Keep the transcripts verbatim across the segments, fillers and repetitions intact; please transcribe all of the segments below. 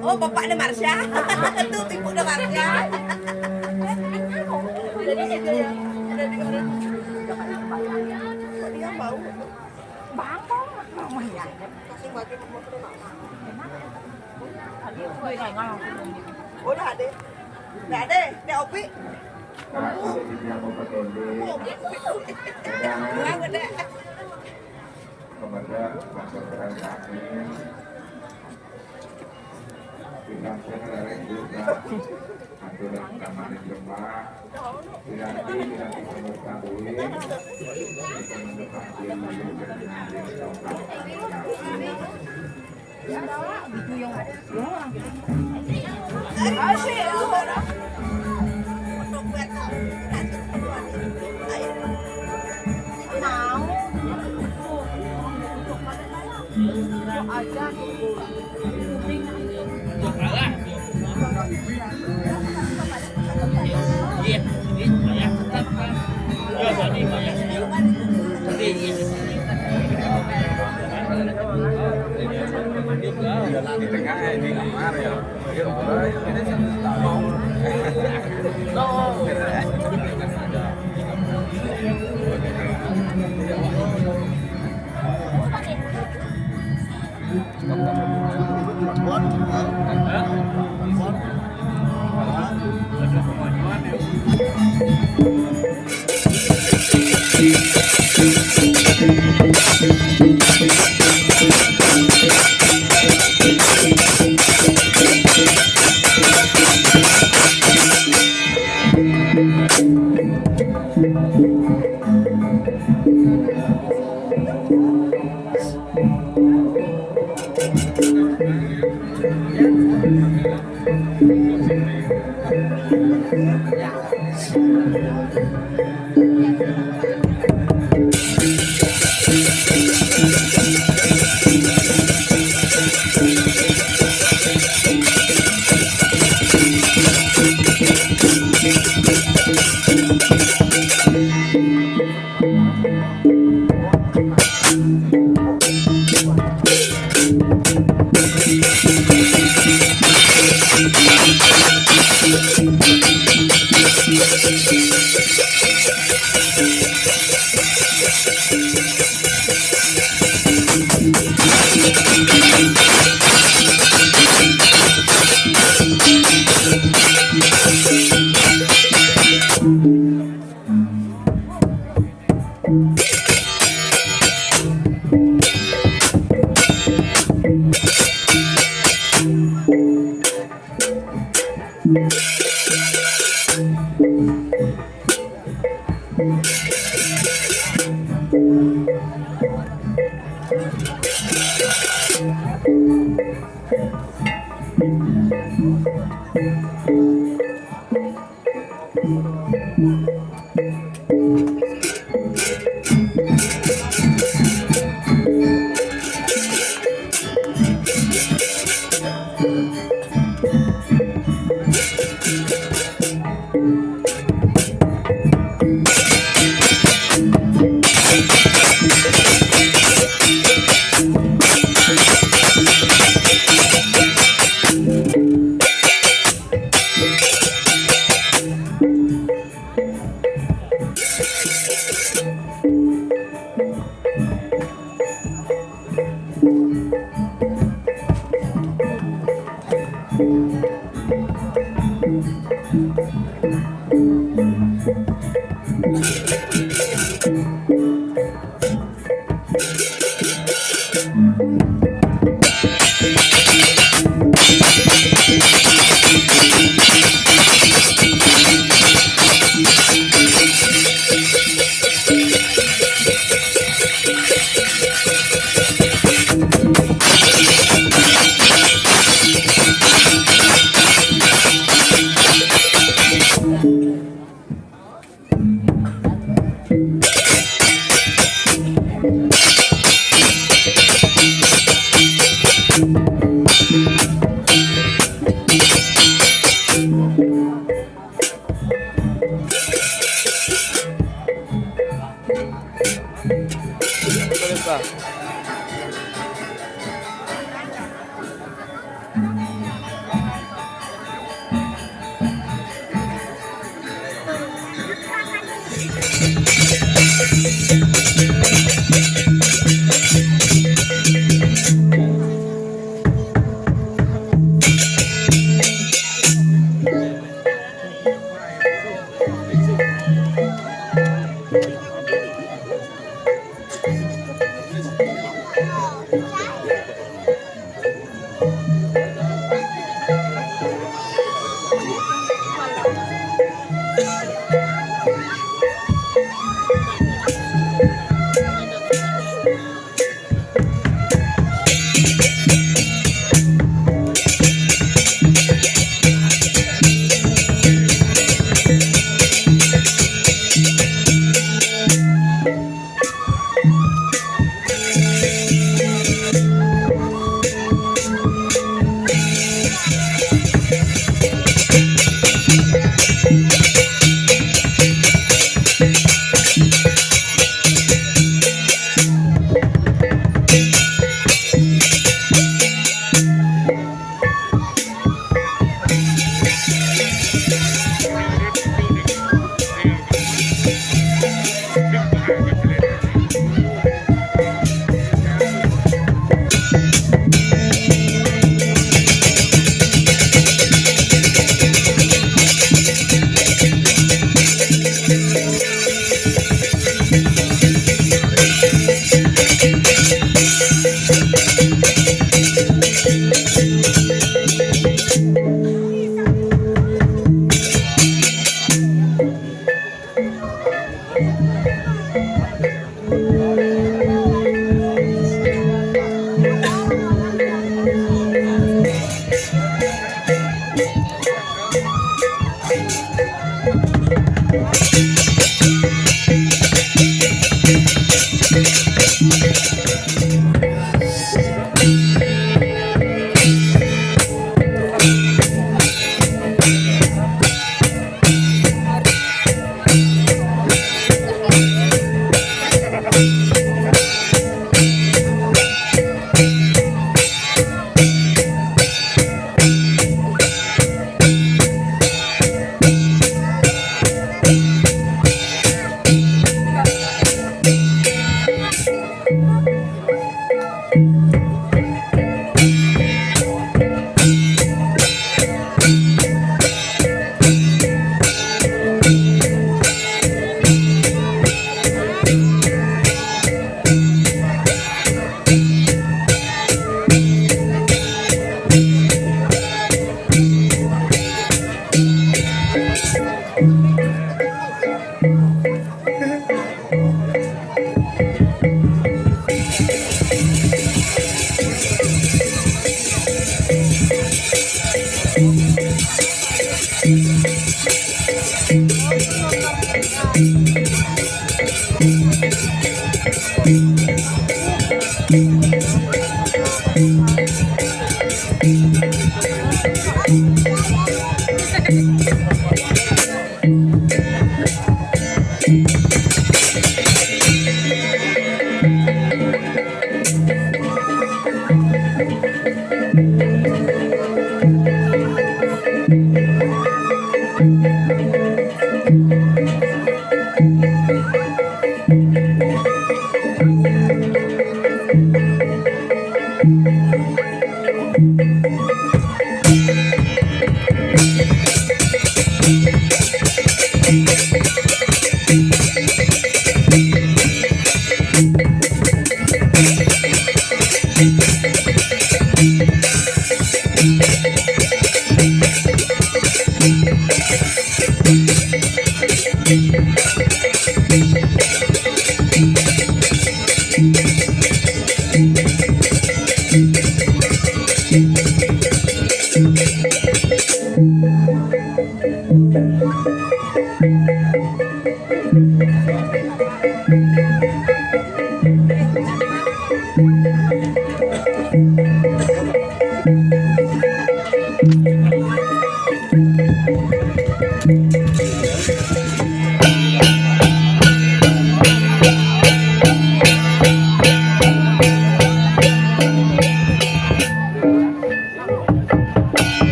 Oh, bapaknya Marsha. Itu ibunya Marsha. Dia mau. Bang, mau, mau ya. Oh, dah ada. Dah ada. Dah, Opi. Opi. Dah ada. Kepada masyarakat kami, kita sekarang juga aturan keamanan jemaah, tidak tidak bisa berkabut, kita mendepan diri dengan diri. Di tengah, di kamar ya.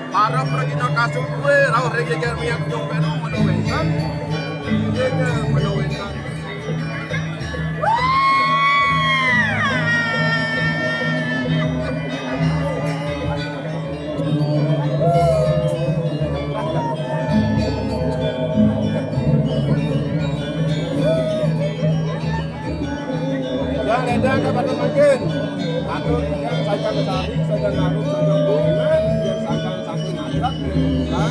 Para pragina kasung kuwe, rauh ring geger minyak nyong peno, meno wenten. Iya, meno wenten. Ledang, ledang, kapan makin? Atur, saja sari, saja ngaruh, saja bunga, yang sangkal samping adat, ya,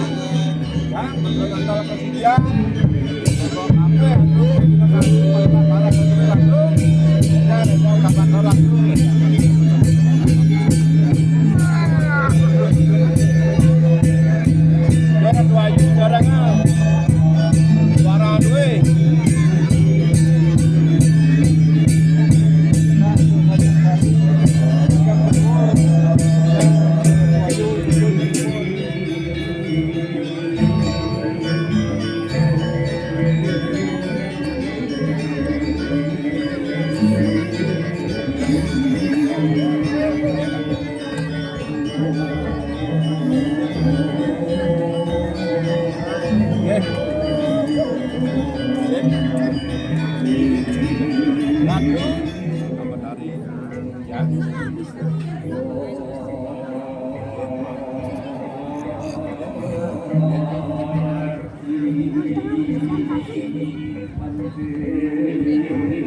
ya, menurut antara kesidian, kalau apa, atur, kita kasih pada para satu orang tu, ledang, ledang, kapan orang tu. Jangan tuayu, jangan. Suara duwe. Ratu, apa tadi? Ya.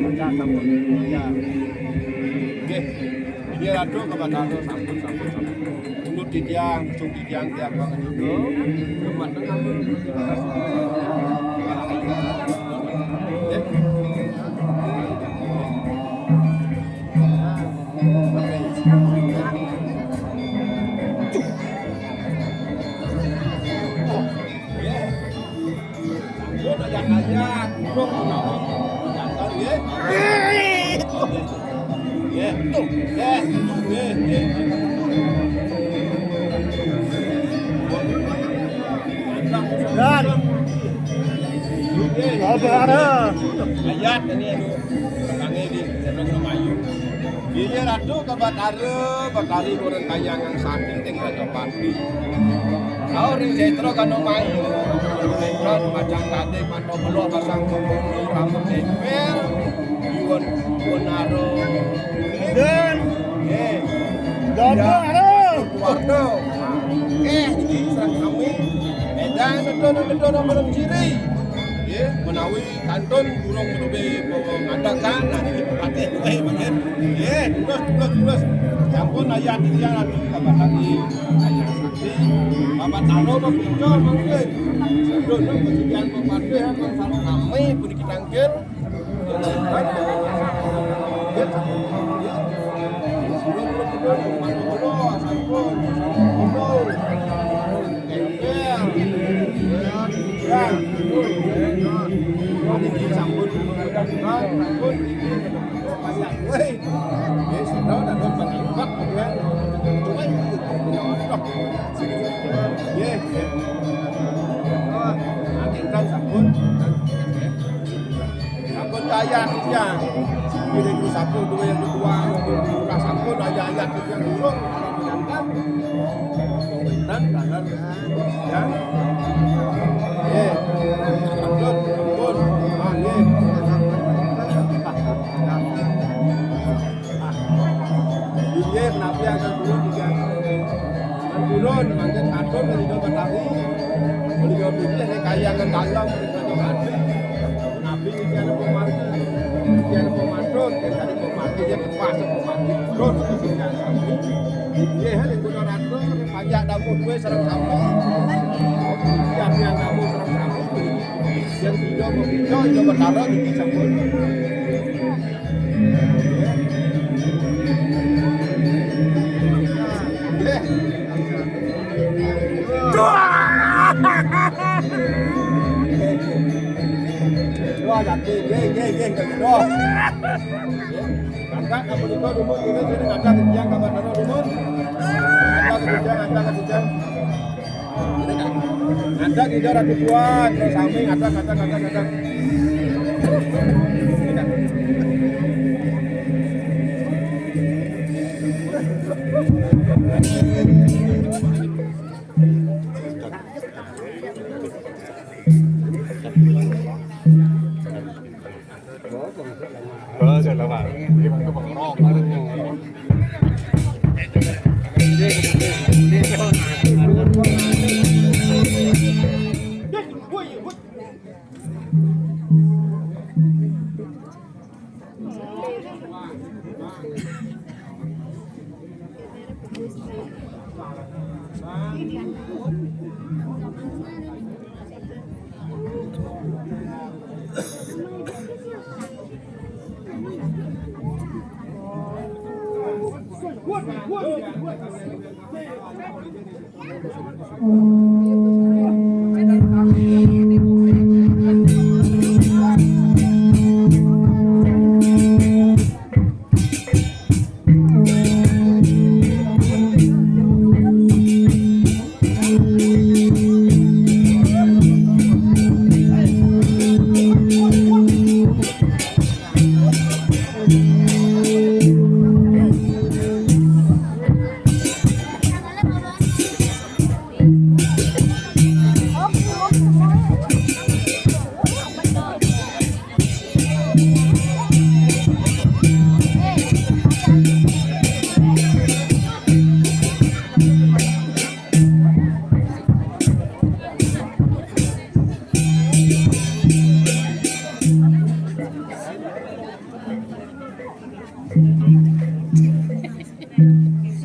Pecah sampun. Ya. Nggih. Nggih, Ratu, kepada sampun, sampun, sampun. Untuk titiang, cung titiang, tiang banget itu. Kemat tengah. Nggih. Dan. Apa ada? Ayat ini, anu, belakangnya di Gunung Mayu. Iya, Ratu, ke Batara, Batari kurang kayangan saking ting Raja Pati. Kau ring setra kano mayu, setra macam tadi, mata beluh pasang pembunuh, rambut tempel, yuan, yuan aro. Dan. Eh. Dada, Ya. Aro. Warna. Eh, ini serang kami. Edan, nedo, nedo, nedo, malam ciri. Ya, menawi kantun burung menubi bawa ngadakan, nah, ini berarti, eh, mungkin. Ya, terus, terus, terus. Ya ampun, ayah, dia lagi, kabar lagi. Ayah sakti, Bapak Taro, Bapak Pinco, mungkin. Dulu, kemudian Bapak Deh, Bapak Saro, kami, pun kita angkir. Ya, kan? Ya, ya. Belum, belum, belum. Mas Bono, Mas Bono, Mas Bono. Sampun kaya titiang. Pilih dulu satu, dua yang kedua, yang kedua, sampun ayah-ayah titiang dulu. Pemerintahan, dalam, ya. Eh, lanjut, ampun. Ah, eh. Inggih, menawi akan turun tiga. Turun, mangkin atur dari Jawa Batari. Beliau ini hanya kaya akan dalam, dari Jawa Batari. Nabi ini ada pemati, ini ada pematur, yang tadi pemati, ya, kekuasaan pemati. Turun, itu sehingga kami. Inggih, hal yang guna ratu, pajak dapur kue, sareng sami. Tiap yang dapur, sareng sami. Yang tidak mau pindah, Jawa Batara, ini sampun. Wah, jati, nggih, nggih, nggih, nggih, nggih. Angkat, apa niku, dumun, dumun, dumun, angkat, kencang, angkat, dumun. Angkat, kencang, angkat, kencang. Ada kita ratu tuan, terus samping, ada, ada, ada, ada.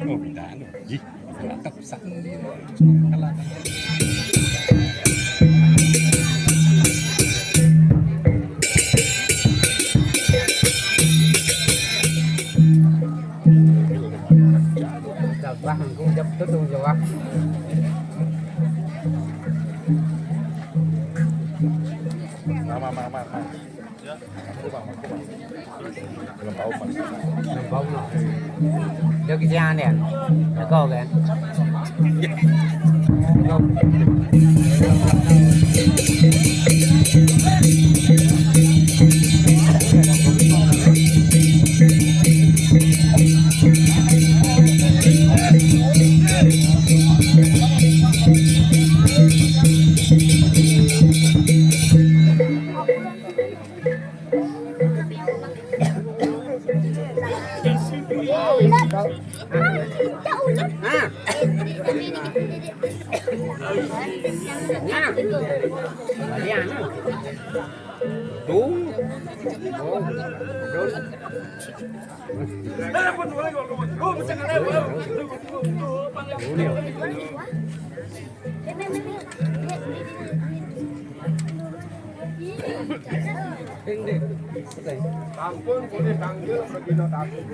Oh, beda anu. Ih, mantap, bisa. Jawah, engko jawab tu, tu jawab. Mama, mama, mama. Lempau no. Dia kesian dia. Jaga kan. Ampun, boleh panggil sedina takut.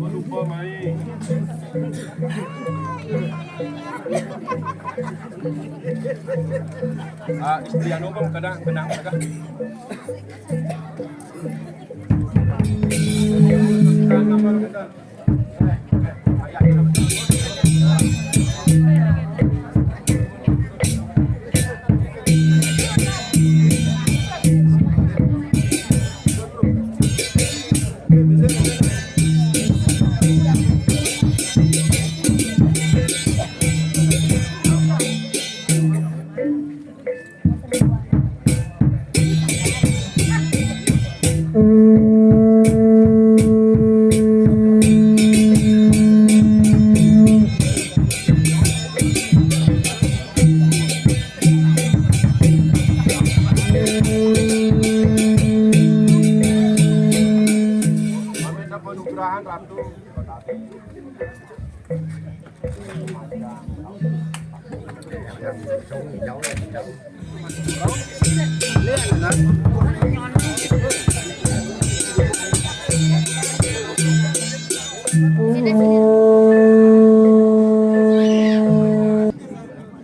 Lupa main. Ah, istri anu pun kadang kenang kadang. Meminta penugrahan Ratu.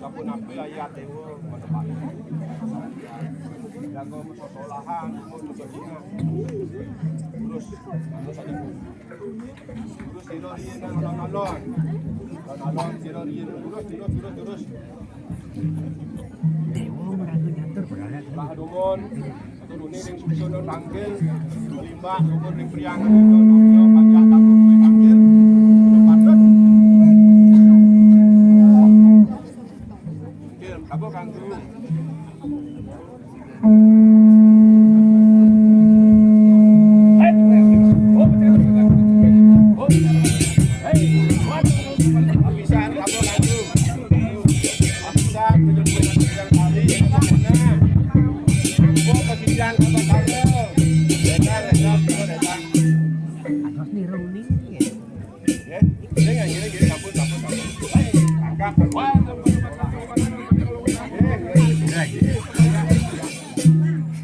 Sampun ampun ayat dewa, mantep. Jago sosolahan, terus, terus aja. Terus sira riyen nang alon-alon. Alon-alon sira riyen terus, terus, terus, terus. Dewa merangkul nyantur padahal. Pak Dumon, turune ning susuna tangkil, melimbak, syukur ning priangan, dunia panjak, tamu duwe tangkil, sudah patut. Tangkil, apa kanggo? Lapisan apa lagi? Lapisan tujuh puluh sembilan kali. Nah, ambo lapisan apa kali? Lebar, lebar, lebar, lebar. Harus nih rolling ya. Ya, ini nggak gini, gini, sampun, sampun, sampun. Angkat, angkat. Ya, ya.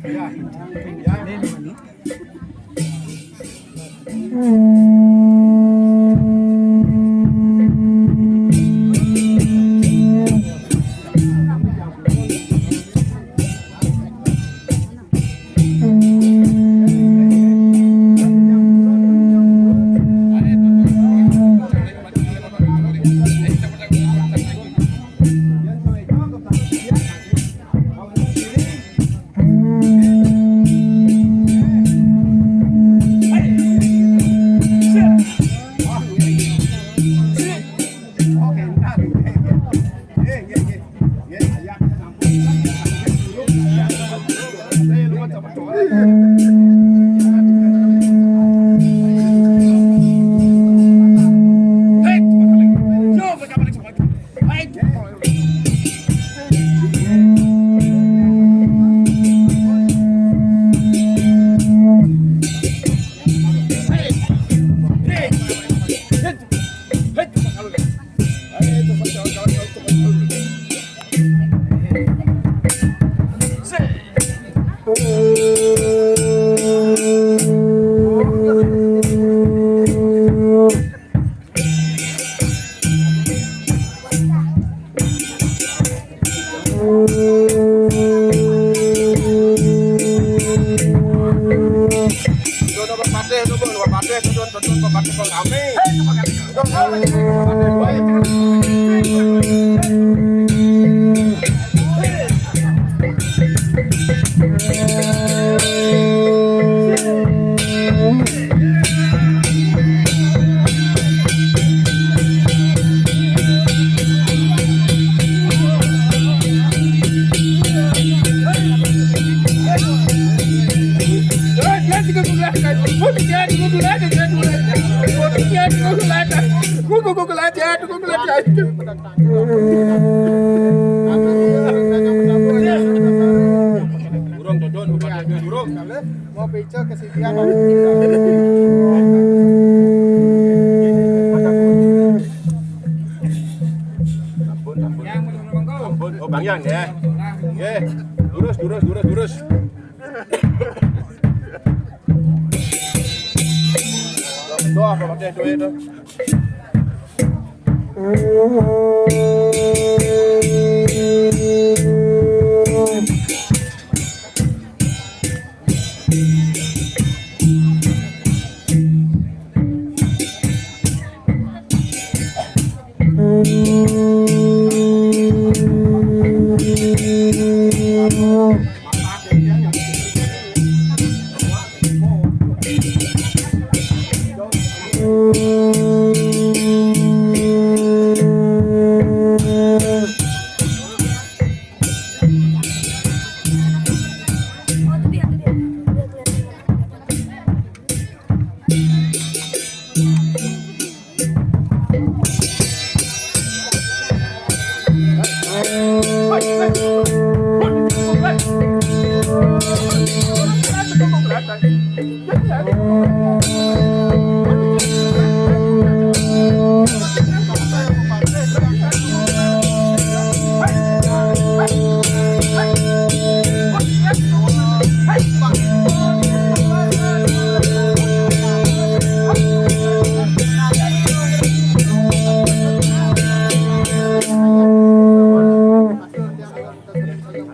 Ya, ya. Dono berpatih tu, Bu, berpatih tu, tu, tu, tu, berpatih kau kami. Burung, Dodon, bukan Dodon, burung. Mau beca ke sini apa? Ampun, ampun. Ampun. Oh, Bang Yang, ya. Nggih. Lurus, lurus, lurus, lurus. Doa apa pakai duit tu?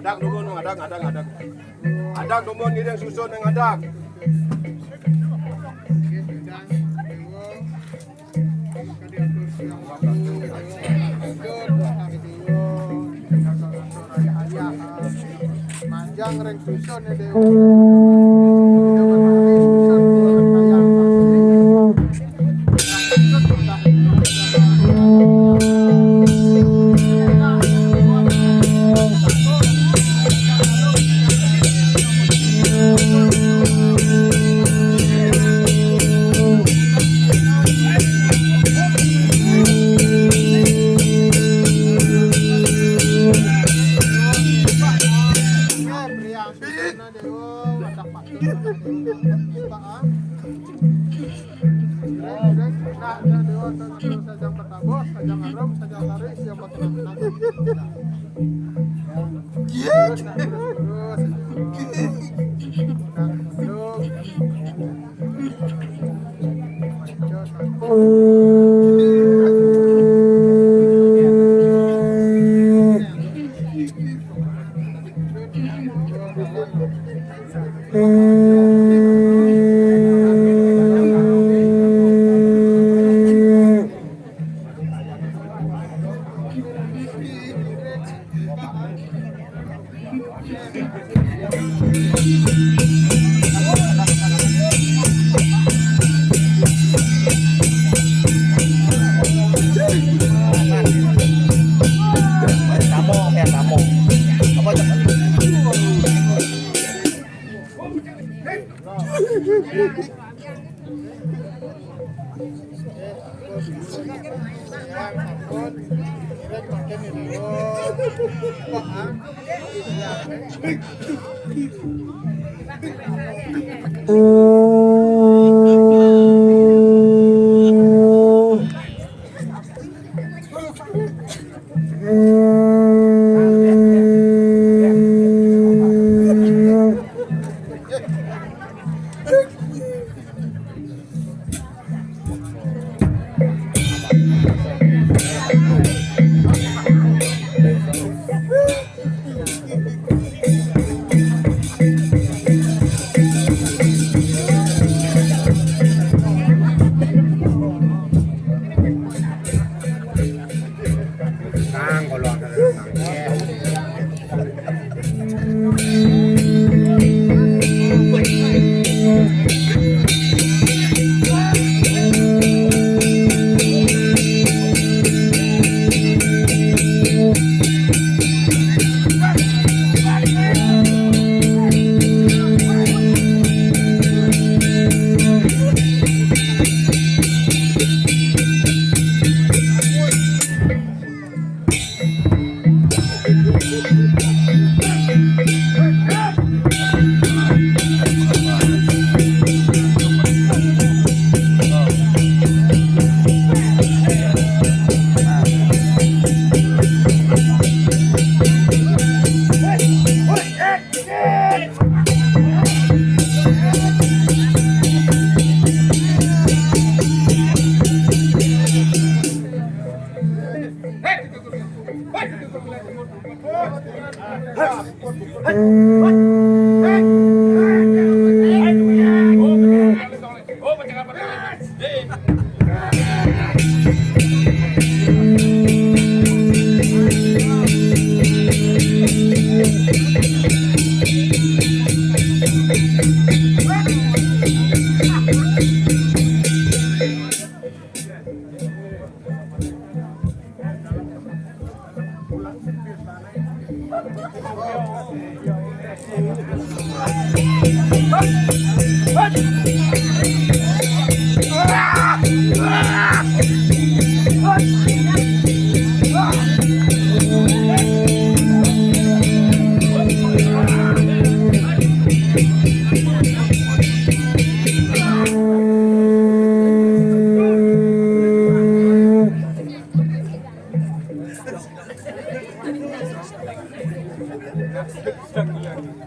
Adak dulu, nu, adak, adak, adak. Adak dulu, ngiring susun yang adak. Manjang ring susun ya, Dewa. Sajang Petabos, sajang Arum, sajang Tari, siap buat tenang-tenang. Iya. Terus, terus, terus. Nah, belum. Tamu, ya, tamu. Apa, Cak?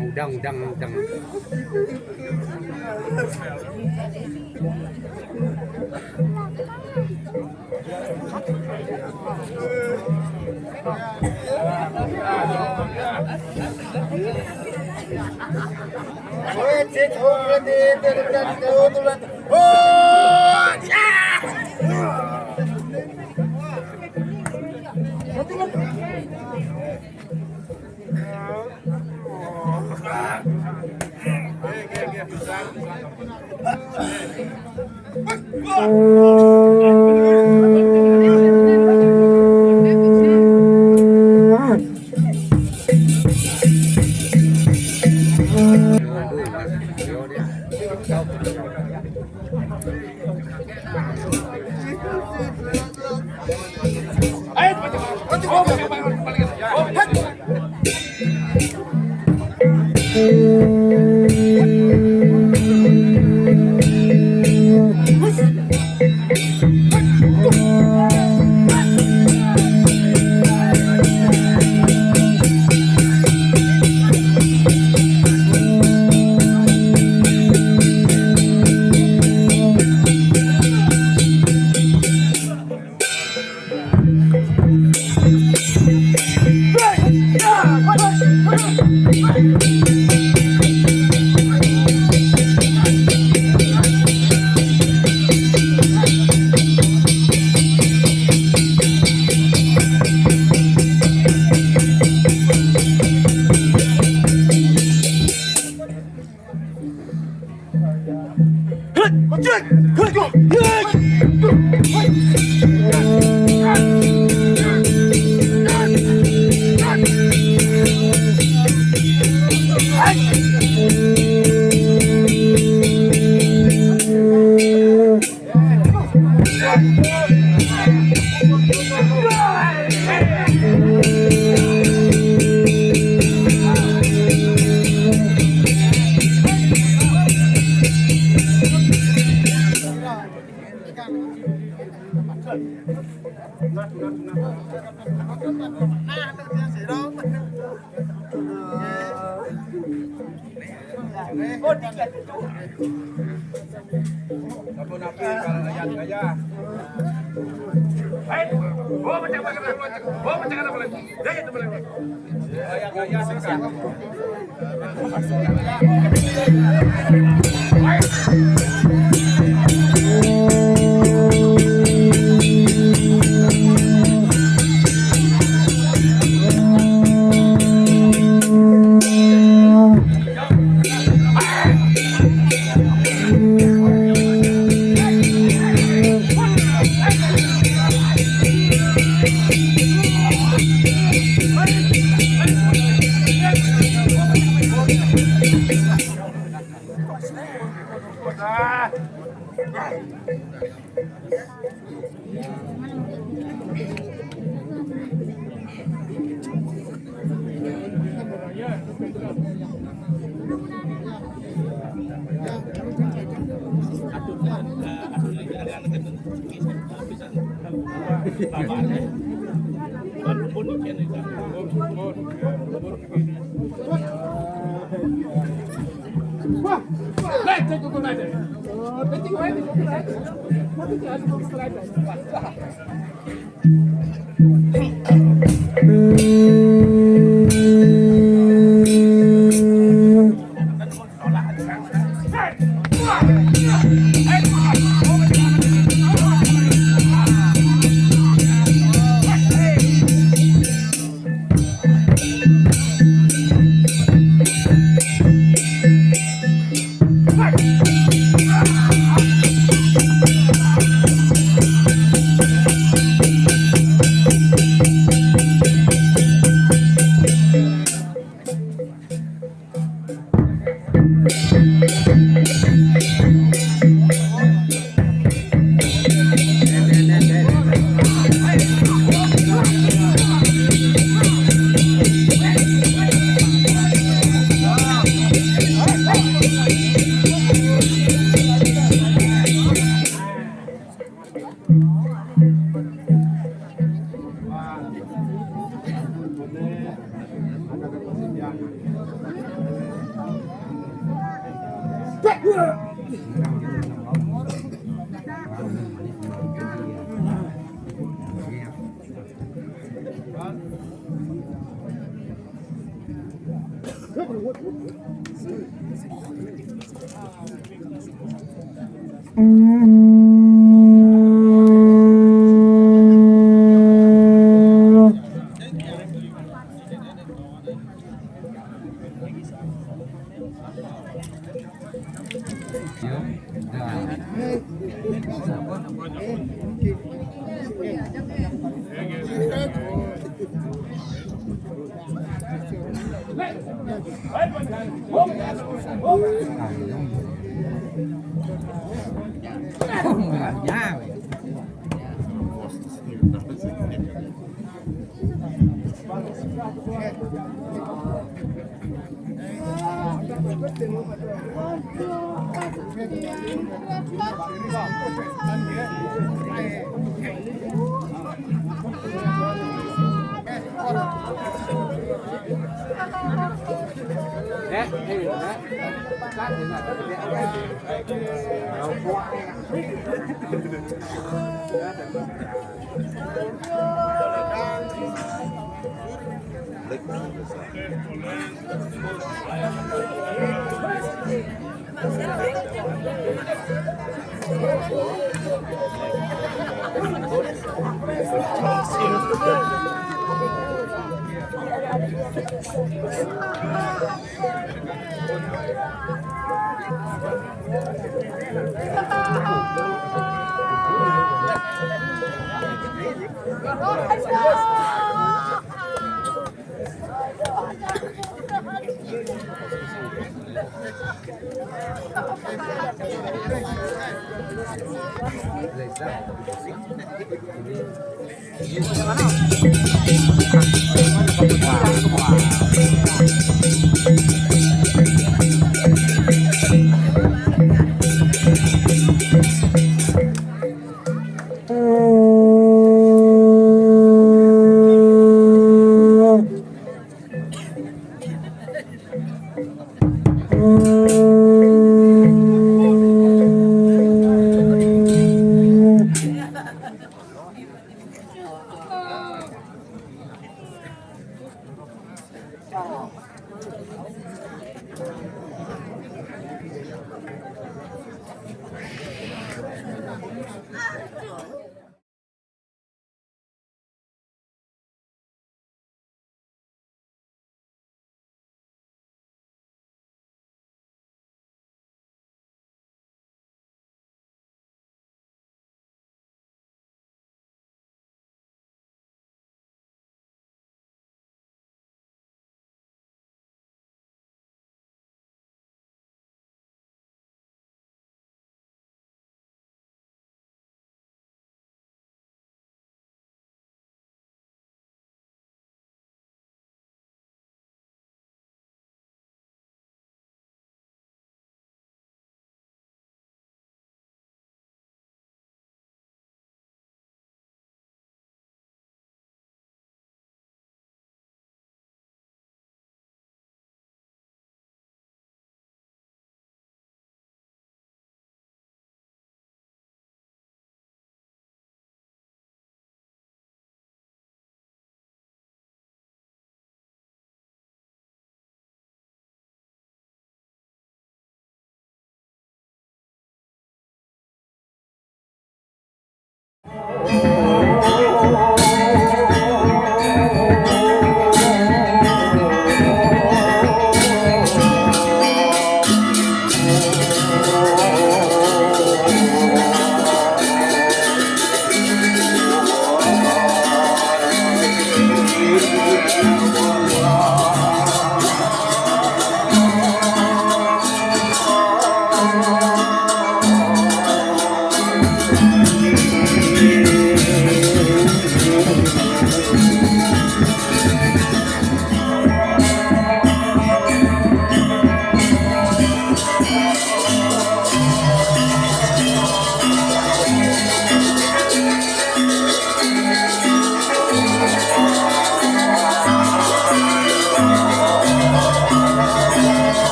Udang, udang, udang.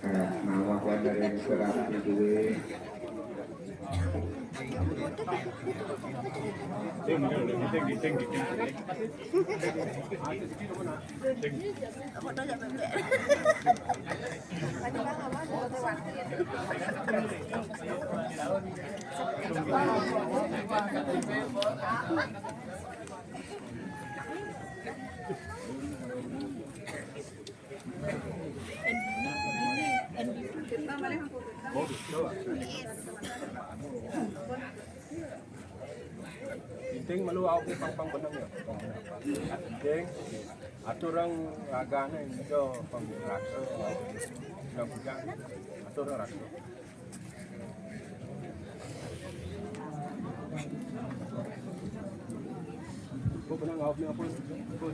Nah, mawon dari surat kedua. Inting malu aku pang-pang benang ya. Inting atur orang ragane ijo pang raksa. Udah bujang atur orang raksa. Kok pernah ngawak ni apa? Apa?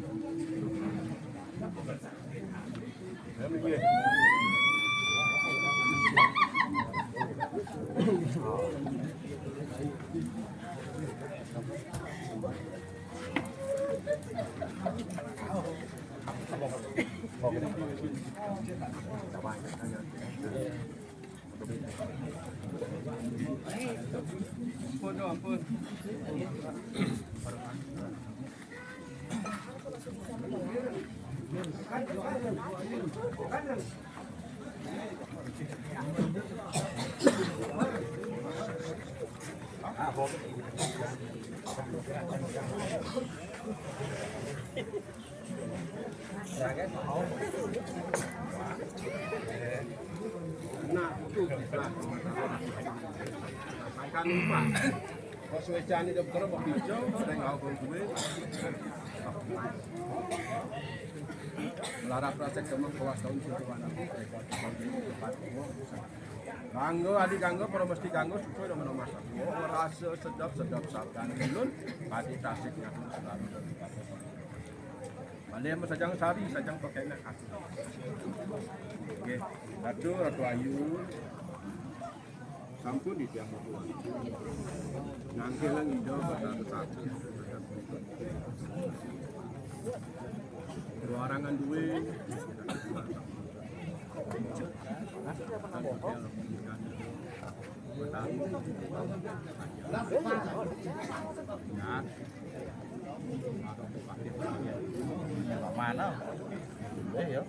Ampun, ampun. Nah, itu bisa. Sampaikan, Pak. Kok suwe jane do bener kok ijo, sing nggo duwe. Melarat rasa gemeng kawas taun sing tuan aku. Kanggo adi kanggo para mesti kanggo suku yang menawa masak. Rasa sedap-sedap sabdan ulun, pati tasik ngatur selalu. Bali yang sajang sari, sajang pakai nak aku. Oke, Ratu, Ratu Ayu. Sampun di tiang tuan. Nangke lang ijo bakal satu. Warangan duwe. Nah. Mana? Eh, ya.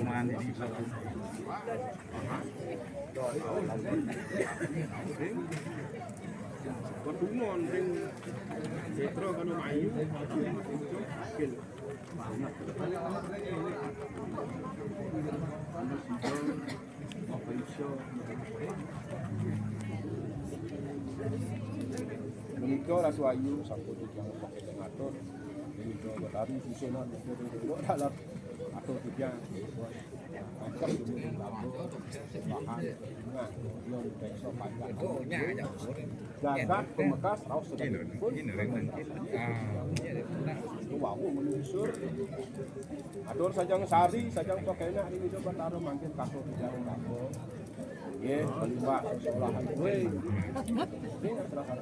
Mana di Ketungon sing Petro karo Mayu. Menika Ratu Ayu sampun titiang pakai ngatur. Menika Betari susunan menika dalam atur titiang. Mangkep demi bahan. Nah, yang besok panjang. Jagat pemekas raos sedang pun. Wau menyusur. Atur sajang sari, sajang pakaian hari ini coba taruh mangkin kasur di dalam dapur. Nggih, limbah sekolahan. Woi. Nggih, silakan.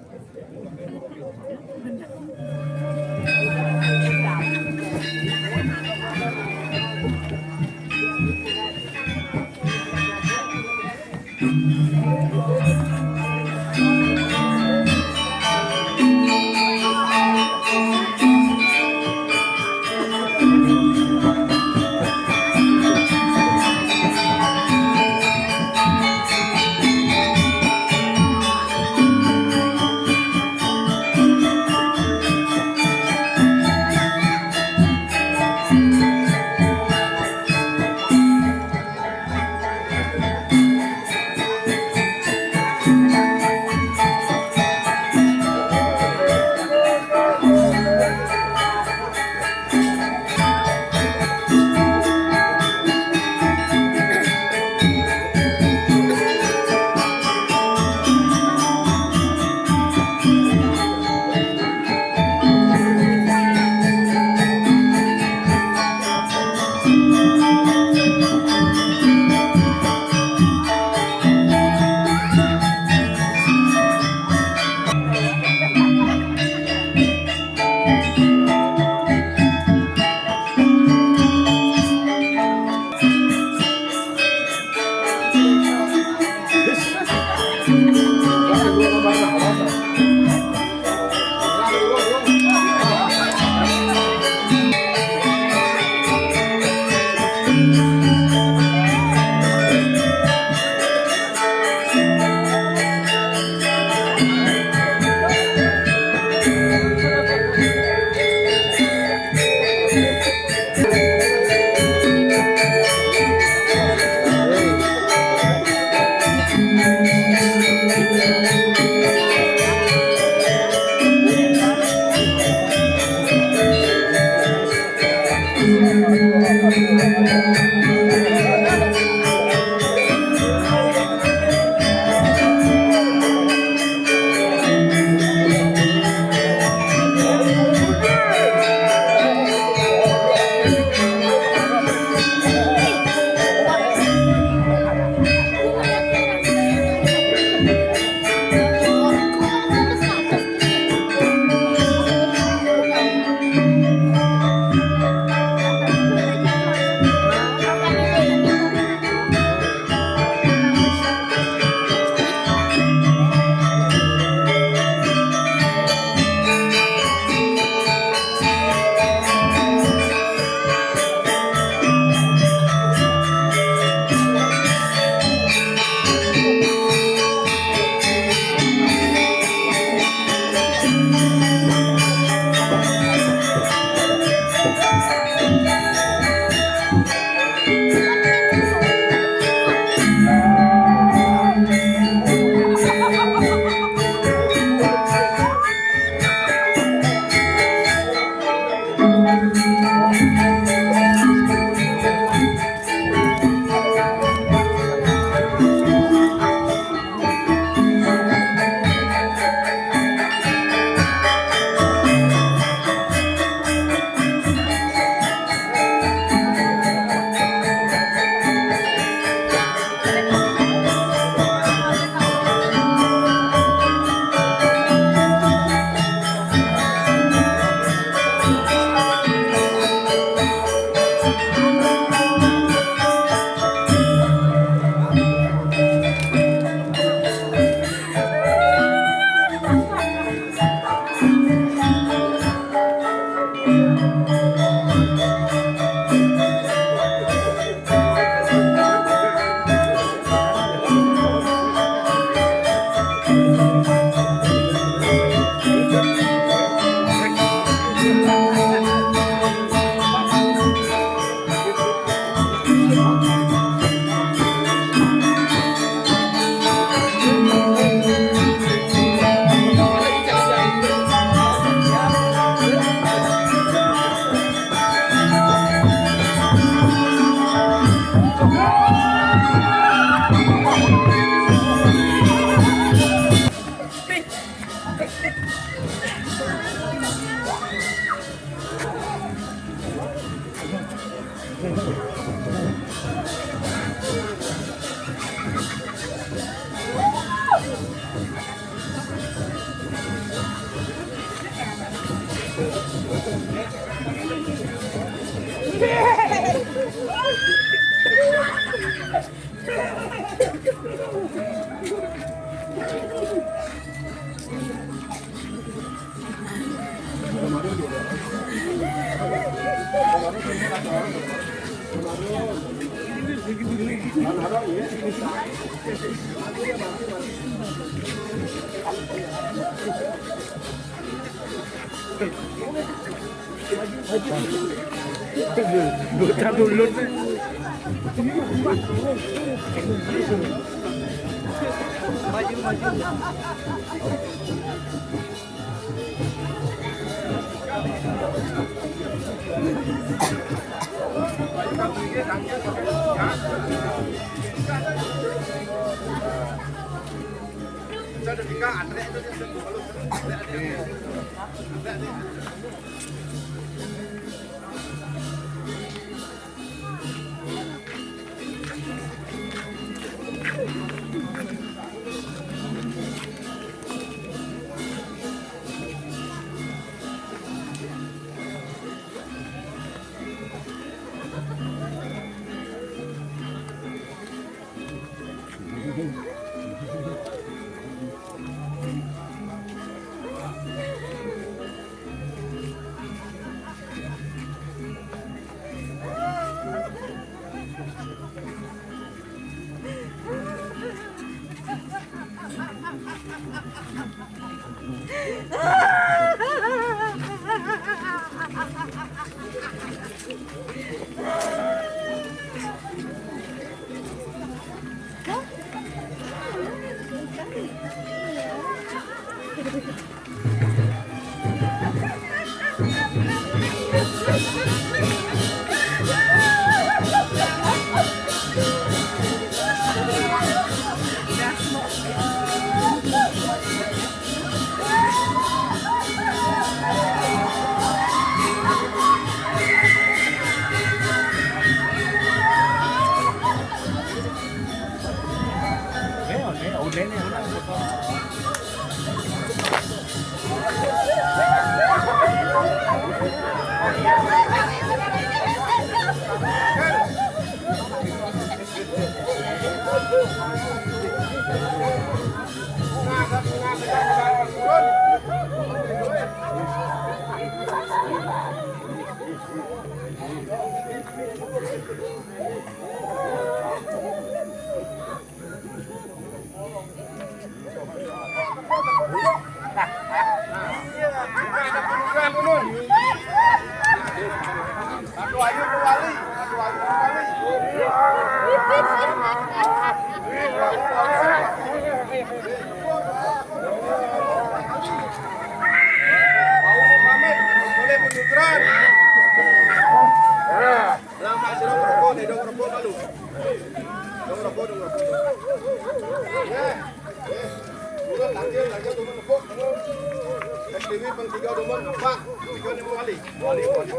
Bocah dulur. Selamat, selamat rokok, nih, dong rokok malu. Dong rokok, dong rokok. Ya. Turun, lagi, lagi, turun, rokok. S T W pang tiga, dua, empat. Tiga, lima kali. Wali, wali.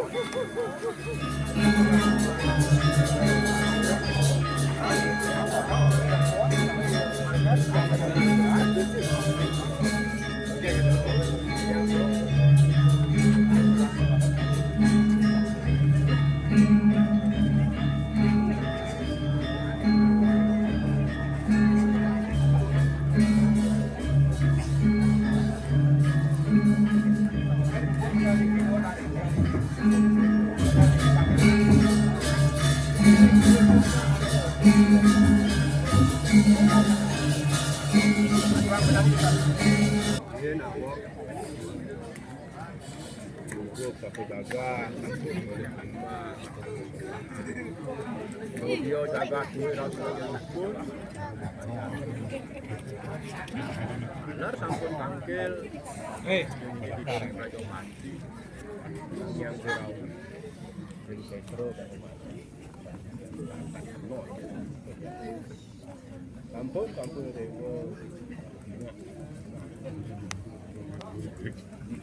Ini nabok. Nabok satu jaga, nabok boleh tambah. Dia jaga duit ratus ribu. Benar sampun tangkil. Eh, jadi dari Raja Mati. Yang kurang dari Petro dari Mati. Sampun, sampun, Dewa.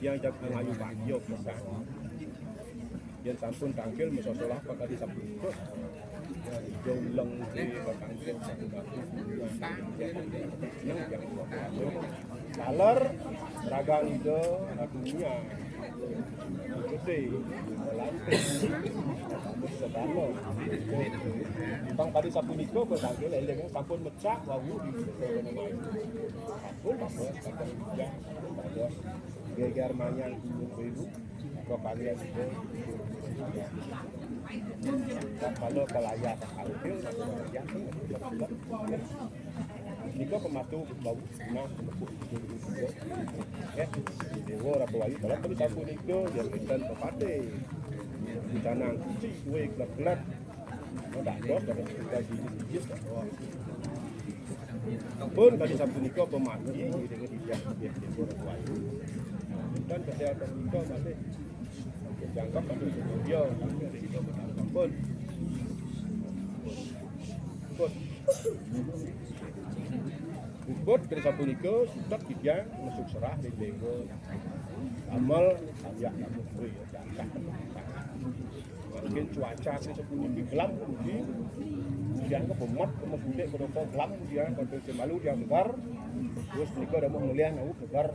Yang jaga ngayu Pak Yo pesan. Yang sampun tangkil mesosolah Pak Kadi sampun ikut. Jauh leng di Pak Kangkil satu batu. Nang yang taler ragang ida dunia. Gede, melantik, rambut sedano. Bang tadi sapunika, Bang Tangkil, eling sampun mecak, wau di sampun, sampun, sampun, sampun, sampun, geger manyang gunung beru, kok kalian itu, kalau ke layar, tampil, ya, Nika pematu bau, nah, penepuk itu juga. Ya, Dewa Ratu Ayu, kalau tadi sampun itu, ya, enten pepatih. Di sana, kunci, kue, gelap-gelap. Nah, dah, dos, dah, kita gigi, gigi, dah, dos. Pun tadi sampun itu pemati, gitu, gitu, ya, ya, Dewa Ratu Ayu. Dan kesehatan kita masih jangkep, masih setuju, pun. Pun. Puput kene sapunika sutet titiang mesuk serah ring Dewa. Damel samyak nabuh duwe ya cacah. Mungkin cuaca sing sapuniki gelam puniki. Titiang kebemet, kemes mudik, kedosa gelam, titiang kode semalu, titiang segar. Terus menika damuh milih nawu segar.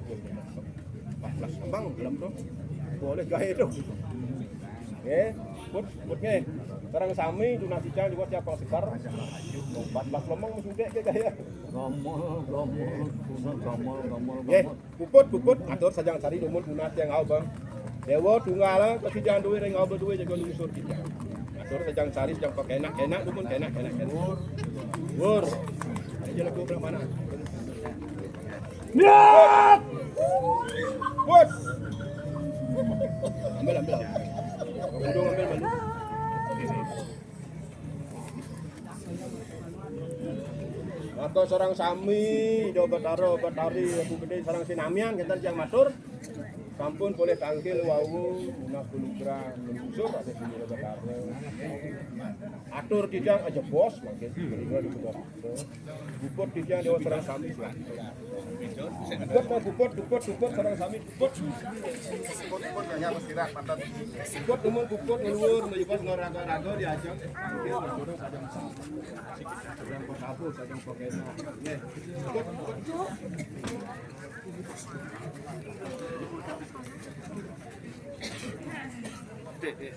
Pas las abang gelam to. Boleh gae to. Nggih, put, put nggih. Sareng sami tunas titiang juga siap segar. Empat belas lemeng wis entek ke kaya. Gamel, gamel, gamel, gamel, gamel. Nggih, puput, puput, atur sajang sari dumun tunas titiang au, Bang. Dewa tunggal, kesidian duwe ring au duwe jaga lungsur titiang. Atur sajang sari, sajang pakenak, kenak dumun, kenak, kenak, kenak. Wur. Aja lagu belah mana? Niat! Wes. Ambil, ambil. Kudu ambil malu. Maka sareng sami, Ida Betara, Betari, Ibu Gede, sareng sinamian, kinten titiang matur. Sampun polih tangkil wau, tunas pulugra, menyusul, ada sini Ida Betara. Atur titiang aja bos, mangkin. Puput titiang Dewa sareng sami. Puput, puput, puput, puput, sareng sami, puput. Puput, puput, ya, ya, istirahat, mantap. Puput, dumun, puput, ngeluhur, melibat, ngeraga-raga, diajak. Yang pekabul, yang pekena. Nggih. Puput, puput. Dek, dek.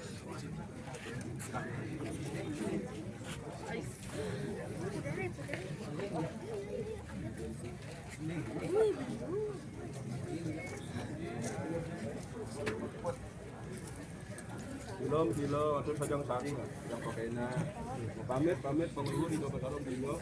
Belum, belum, atur sajang sari, yang pakainya. Pamit, pamit, penghulu di Kota Tarum, belum.